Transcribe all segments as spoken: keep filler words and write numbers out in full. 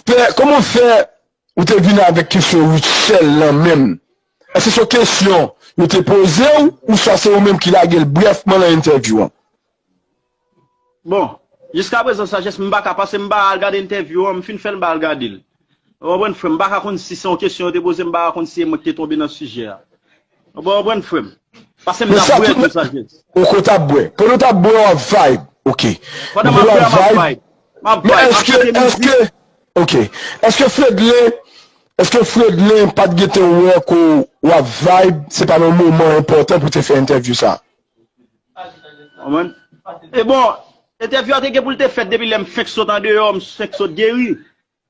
fè, kòman fè ou te vin avèk kesyon Rutshelle lan menm? Èske se yon kesyon yo te poze w, ouswa se ou menm ki lage l brèfman nan entèvyou an? Bon, jiskaprezan, Sajès, m pa ka, paske m pa al gade entèvyou an, m fin fè l, m pa al gade l. Ou konprann, frè m? M pa ka konn si se yon kesyon yo te poze m, m pa ka konn si se mwen ki te tonbe nan sijè a. Ou konprann, frè m? Paske m t ap bwè tou, Sajès. Ok, w t ap bwè. Pandan w t ap bwè, w ap vibe. Ok. Pandan m ap bwè, m ap vibe. M ap vibe, m ap chante mizik. Ok. Èske Fredlin, èske Fredlin pa t gentan wè ke w ap vibe, se pa nan moman enpòtan pou te fè entèvyou sa? Konprann? E bon, entèvyou a te gen pou l te fèt depi lè m fenk sot andeyò, m fenk sot geri.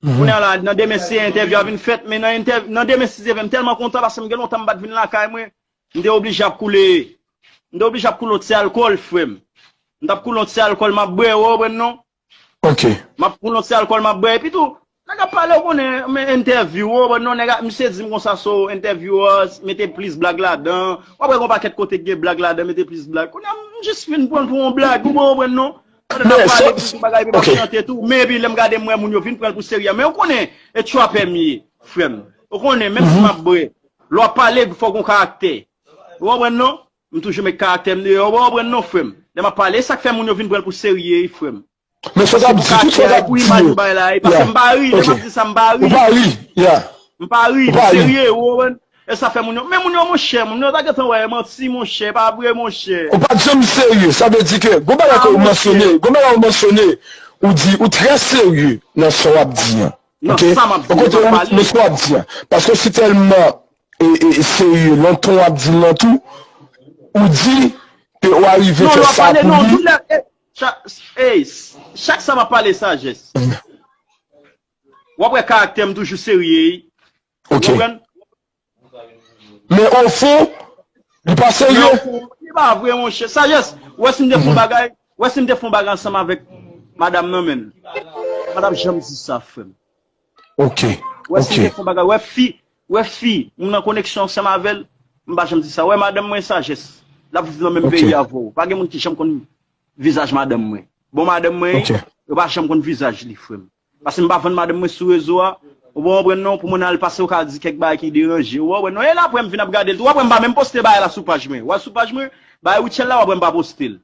Kounye a la, nan demen se entèvyou a vin fèt, men nan entèv, nan demen si Dye vle, m tèlman kontan paske m gen lontan m pa t vin lakay mwen. M te oblije ap koule, m te oblije ap koule yon ti alkòl, frè m. M t ap koule yon ti alkòl, m ap bwè, ou konprann non? Ok. M ap koule yon ti alkòl, m ap bwè. Epi tou, nèg ap pale, ou konnen, men entèvyou, ou konprann non, nèg ap, misye di m konsa, so, entèvyou a, mete plis blag ladan. W ap wè gen yon pakèt kote ki gen blag ladan, mete plis blag. Kounye a, m jis fin pran l pou yon blag, ou konprann non? Pandan n ap pale, epi tou bagay, epi m ap chante tou. Men epi lè m gade, m wè moun yo vin pran l pou serye. Men ou konnen, e trapè m ye, frè m. Ou konnen, menm si m ap bwè, lè w ap pale, fòk w gen karaktè. Ou konprann non? M toujou met karaktè m deyò, ou konprann non, frè m? Lè m ap pale, e sa k fè moun yo vin pran l pou serye, wi, frè m. Men sa w t ap di, tout sa w t ap di yo. Paske m pa ri, lè m ap di sa, m pa ri. Ou pa ri, yeah. M pa ri, m serye, ou konprann? E sa fè moun yo, men moun yo, monchè, moun yo ta gentan wè, e manti, monchè, e pa vre, monchè. Ou pa t janm serye, sa vle di ke, gon bagay ke ou mansyone, gon bagay ou mansyone, ou di, ou trè serye nan sa w ap di an. Ok? Ou kote ou, men sa w ap di an. Paske si tèlman e, e, serye nan ton w ap di l lan tou, ou di ke w arive fè sa pou li. Chak sa m ap pale Sajès, w ap wè karaktè m toujou serye. Ok. Men ofon, li pa serye. Li pa vre, monchè. Sajès, ou wè si m te fè yon bagay, ou wè si m te fè yon bagay ansanm avèk madanm nan menm. M pa t ap janm di sa, frè m. Ok. Ou wè si m te fè yon bagay, ou wè fi, ou wè fi, m nan koneksyon ansanm avè l, m pa janm di sa. Ou wè madanm mwen Sajès, l ap viv nan menm peyi avè w. Pa gen moun ki janm konn vizaj madanm mwen. Bon, madanm mwen, yo pa janm konn vizaj li, frè m. Paske m pa vann madanm mwen sou rezo a. Ou pa konprann non, pou moun al pase, ou ka di kèk bagay ki deranje. Ou pa konprann non, e la apre m vin ap gade l tou. W ap wè m pa menm poste bagay la sou paj mwen. W al sou paj mwen, bagay Rutshelle la, w ap wè m pa poste l.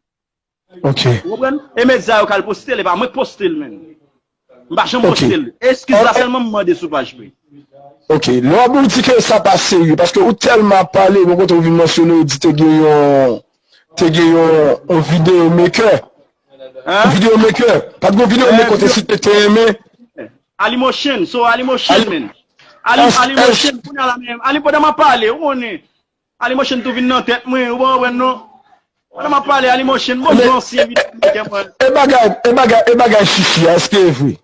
Ok. Ou konprann? E medya yo k al poste l, e pa mwen k poste l menm. M pa janm poste l. Eskiz la sèlman m mande sou paj mwen. Ok, lè w ap di ke sa pa serye, paske ou tèlman ap pale, bon kote ou vin mansyone, ou di te gen yon, te gen yon, yon videyo maker. Yon videyo maker. Pa t gen yon videyo maker kote si te te renmen. Alimotion, so Alimotion, men. Alimotion, kounye a la menm. Ali, pandan m ap pale, ou konnen. Alimotion tou vin nan tèt mwen, ou pa konprann non. Pandan m ap pale, Alimotion, bon, bon, ansyen videyo maker mwen. E bagay, e bagay, e bagay chichi a, èske e vre?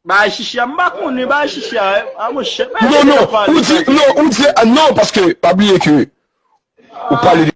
Bagay chichi a, m pa konnen, bagay chichi a, a monchè. Non, non, ou di, non, ou di, non, paske, pa bliye ke, ou pale